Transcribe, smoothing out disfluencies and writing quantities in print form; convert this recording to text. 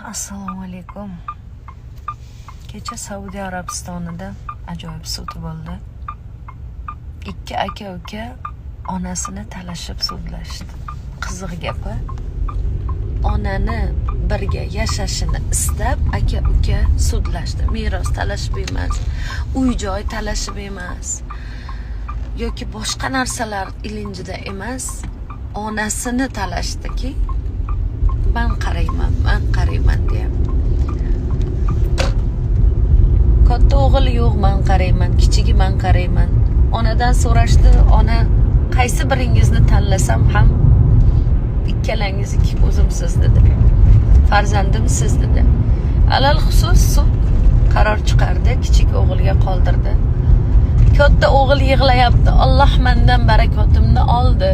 Assalomu alaykum. Kecha Saudiya Arabistonida ajoyib sud bo'ldi. Ikki aka-uka onasini talashib sudlashdi. Qiziq gap, a? Onani birga yashashini istab aka-uka sudlashdi. Meros talashib emas, uy-joy talashib emas yoki boshqa narsalar ilinjida emas, onasini talashdiki, man qarayman, man qarayman deyapti. Katta o'g'il yo'q, man qarayman, kichigi man qarayman. Onadan so'rashdi, ona qaysi biringizni tanlasam ham ikkalangiz ikki ko'zimsiz dedi. Farzandimsiz dedi. Alal xusus sud qaror chiqardi, kichik o'g'ilga qoldirdi. Katta o'g'il yig'layapti. Alloh mendan barakotimni oldi.